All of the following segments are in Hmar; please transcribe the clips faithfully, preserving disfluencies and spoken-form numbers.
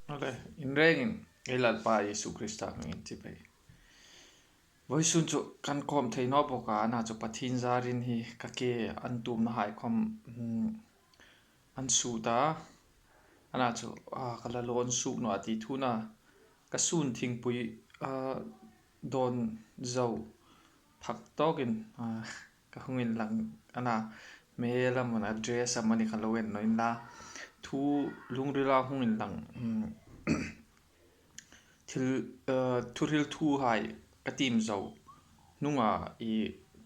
Ale, in rengin ei Lalpa Isu Krista hmingin chibai. Vawisun chu kan khawm thei naw bawk a, ana chu Pathien zarin hi ka ke an tumna hai khawm, hmm, an sut a, ana chu, a, ka la lawn suk naw a ti thuna, ka sun thingpui, a, dawn zo phak tawkin, a, ka hung inlang ana, hmel amanih, dress amanih ka lo en naw inla, thu lungrila hung inlang, mm, thil, eh, thuhril thuhai ka tiem zo hnunga i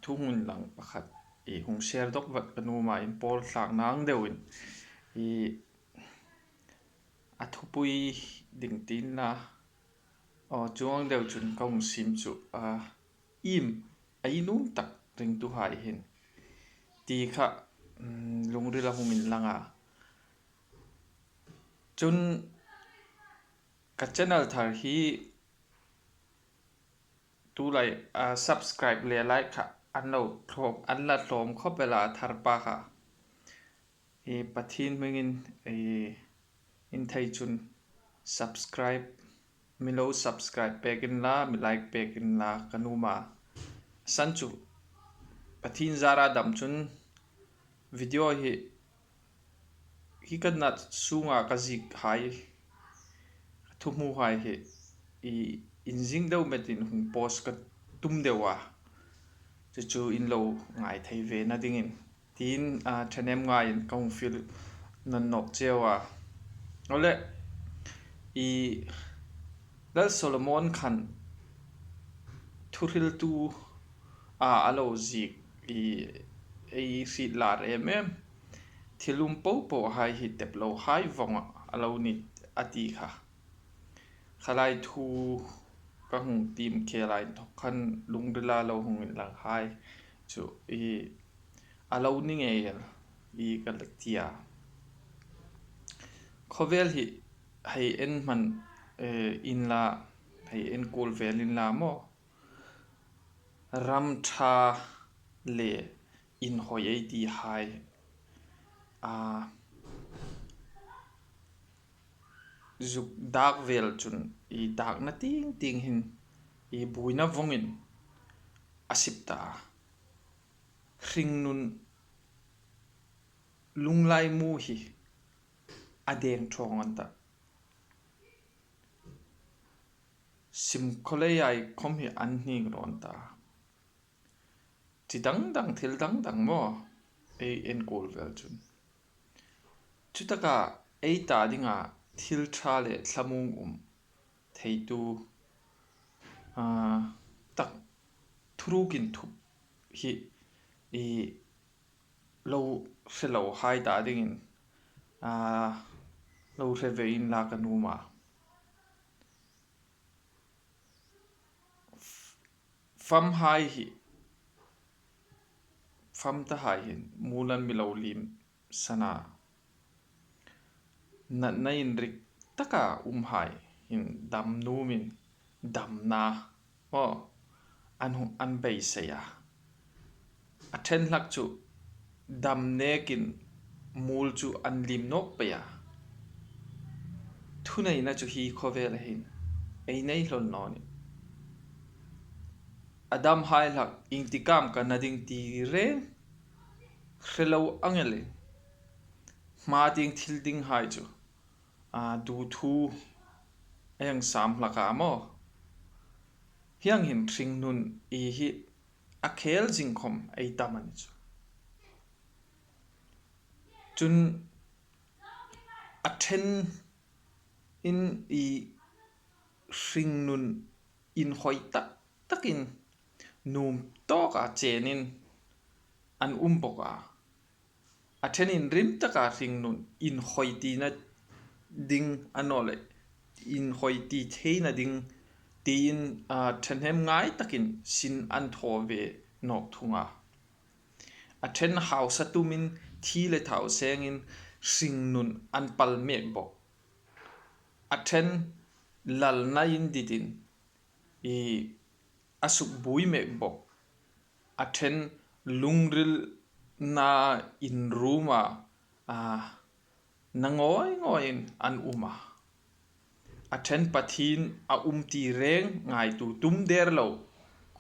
thu hung inlang pakhat i hung share dawk vat ka nuom a, in pawl tlakna ang deuin i a thupui ding tiin la, aw, chuong ang deu chun ka hung siem chu, a, iem a nuom tak ringtuhai hin ti kha, mm, lungrila hung inlang a. Chun ka channel thar hi tulai, a, subscribe le like kha an lo tlawm, an la tlawm khawp el a, thar pa kha. Hi Pathien hmingin, e, in thei chun subscribe, mi lo subscribe pek inla, mi like pek inla ka nuom a. San chu Pathien zara dam chun video hi, hi ka nat sunga ka ziek hai, ka thuhmu hai hi, i, in zing deu metin hung post ka tum deu a. Chu chu in lo ngai thei vena dingin tiin, a, ṭhahnem ngaiin ka hung fiel nawn nawk cheu a. Awle, i Lal Solomon khan thuhriltu a, a lo ziek i ei hriet lar em em. Thil um po po hai hi tep lo hai vawng a lo ni a ti kha. Khalai thu ka hung tiem khela inthok khan lungrila lo hung inlang hai chu i a lo ni ngei el i ka la ti a. Khawvel hi hei en hman, eh, inla, hei en kul vel inla maw, ram ṭha le inhawi ei ti hai, a, zuk dak vel chun i dakna ting ting hin i buoina vawngin a sip ta a. Hringnun lunglai mu hi a deng ṭhawng an ta. Sim khawlei ai khawm hi an hning rawn ta. Chi dang dang, thil dang dang maw ei en kul vel chun. Chutaka ei ta dinga thil ṭha le thlamuong um theitu, a, tak thuruk inthup hi i lo hre lo hai ta dingin, a, lo hre ve inla ka nuom a. Fam hai hi, fam ta hai hin mual an mi lo liem san a. Natna inrik taka um hai hin dam nuomin damna maw an hung, an beisei a. A ṭhen hlak chu dam nekin mual chu an liem nawk pei a. Thuneina chu hi khawvela hin ei nei hlawl naw nih. A dam hai hlak iengtik am ka na ding ti reng hre lo ang el, hma tieng thil ding hai chu, a, duthuk a hang sam hlak a maw. Hieng hin hringnun i hi a khel zing khawm ei tam a ni chu. Chun a ṭhenin i hringnun inhawi tak takin nuom tawka chenin an um bawk a. A ṭhen inrim taka hringnun inhawi tina ding a naw le, inhawi ti theina ding tiin, a, ṭhahnem ngai takin sin an thaw ve nawk thung a. A ṭhen hausa tumin thi le thau sengin hringnun an pal mek bawk. A ṭhen lalna inditin i a sukbuoi mek bawk. A ṭhen lungrilna inruma, a, na ngawi ngawiin an um a. A ṭhen Pathien a um ti reng ngaituo tum der lo,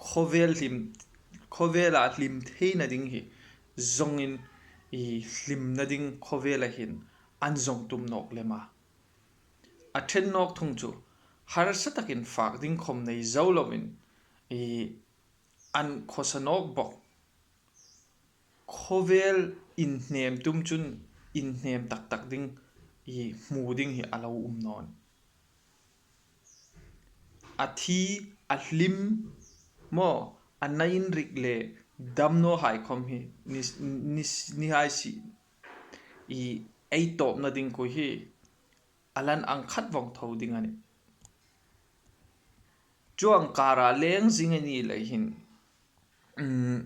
khawvel hlim, khawvela hlim theina ding hi zawngin, i hlimna ding khawvela hin an zawng tum nawk lem a. A ṭhen nawk thung chu harsa takin fak ding khawm nei zo lovin, i an khawsa nawk bawk. Khawvel inhnem tum chun inhnem tak tak ding, i hmu ding hi a lo um naw a. A thi, a hlim maw, a na inrik le damnawhai khawm hi ni, ni, nihai si, i ei tawpna ding khuo hi a lan ang khat vawng tho ding a nih. Chuong kara leng zing a ni lei hin, um,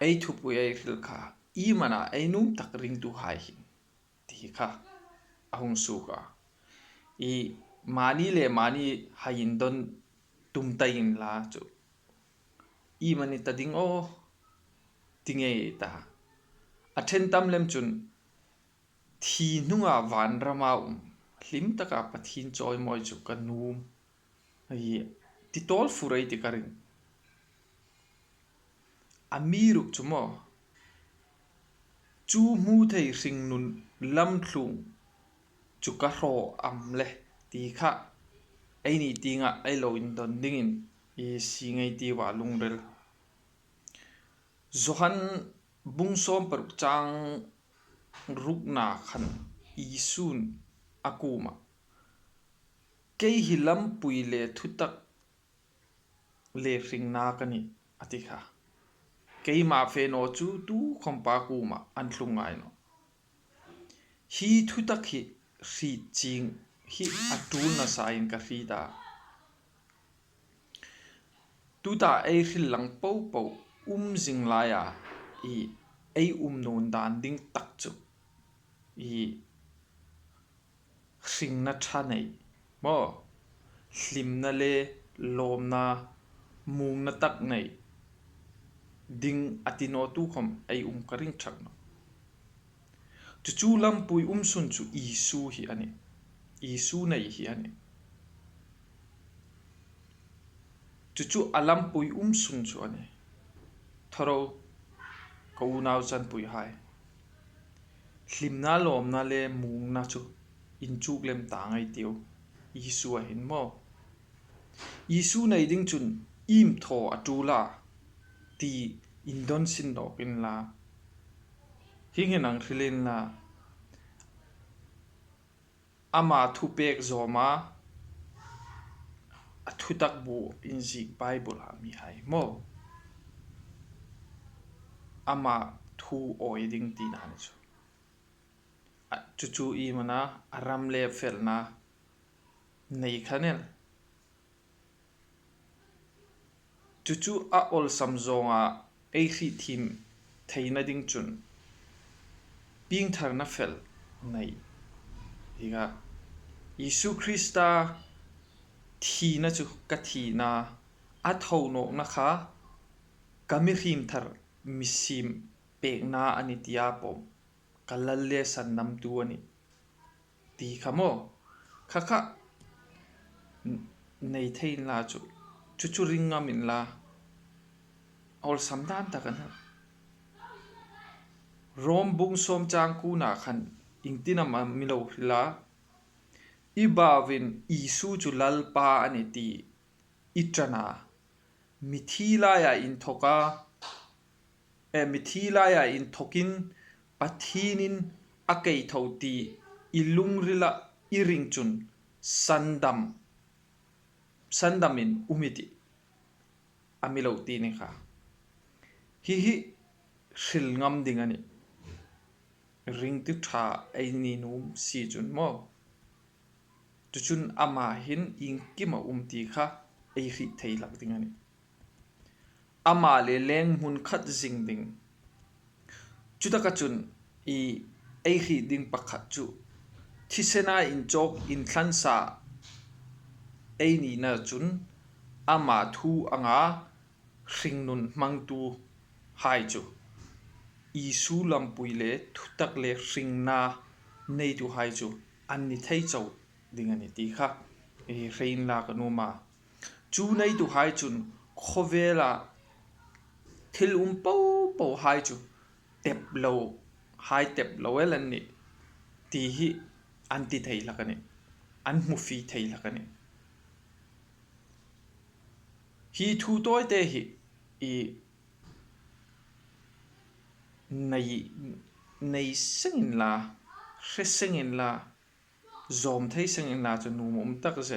ei thupui ei hril kha, i mana ei nuom tak ringtuhai hin ti kha a hung suok a. I mani le mani hai indawn tum ta inla chu, i mani ta ding aw, ti ngei ta. A ṭhen tam lem chun, thi hnunga vanrama um, hlim taka Pathien chawimawi chu ka nuom, i ti tawl fur ei ti ka ring. Amiruokchu maw, chu hmu thei hringnun lamthlung chu ka hraw am le ti kha eini tienga ei lo indawn dingin i sie ngei ti va lungril. Johan bung sawm paruk chang rukna khan Isun a kuoma, "Kei hi lampui le thutak le hringna ka nih," a ti kha. "Keima fe naw chu tukhawm Pa kuoma an tlung ngai nawh. Hi thutak hi hriet chieng hi a tul nasain ka hriet a." Tuta ei hril lang popo um zing laia i ei um nuom dan ding tak chu i hringna ṭha nei maw, hlimna le lawmna, muongna tak nei ding a ti naw tukhawm ei um ka ring ṭhak nawh. Chu chu lampui um sun chu Isu hi a nih. Isu nei hi a nih. Chu chu a lampui um sun chu a nih. Thaw ro, ka unau chanpuihai. Hlimna, lawmna le muongna chu inchuk lem ta ngei ei tiu. Isu a hin maw. Isu nei ding chun iem thaw a tul a ti indawn sin nawk inla. Hieng hin hang hril inla. Ama thupek zawma, a thutak bu inziek Bible-a mihai maw. Ama thu awi ding tina ni chu. A, chu chu i mana, a ram le felna nei kha nel. Chu chu a awlsam zawnga ei hrietthiem theina ding chun piengtharna fel nei. Hi kha, Isu Krista thina chu ka thina, a tho nawkna kha ka mihriem thar mi siem pekna a nih tia pawm ka lal le sandamtu a nih ti kha maw. Kha kha n-, nei thei inla chu, chu chu ring ngam inla. Awlsam dan tak a nih. Rom bung sawm chang kuona khan iengtin am a mi lo hril a. I bauin Isu chu Lalpa a nih ti i ṭan a. Mithi laia inthawka, eh, mithi laia inthawkin Pathienin a kei tho ti i lungrila i ring chun sandam, sandamin um i tih a mi lo ti ni kha. Hi hi hril ngam ding a nih. Ringtu ṭha ei ni nuom si chun maw. Chu chun ama hin iengkim a um ti kha ei hriet thei hlak ding a nih. Ama le leng hmun khat zing ding. Chutaka chun i ei hriet ding pakhat chu thisena inchawk inthlansa ei nina chun ama thu anga hringnun hmangtuhai chu, Isu lampui le thutak le hringna neituhai chu an ni thei chau ding a ni ti kha hre inla ka nuom a. Chu neituhai chun khawvela thil um popohai chu tep lo, hai tep lo el an nih ti hi an ti thei hlak a nih, an hmu fie thei hlak a nih. Hi thu tawite hi i nei, nei seng inla, hre seng inla, zawm thei seng inla chu nuom um tak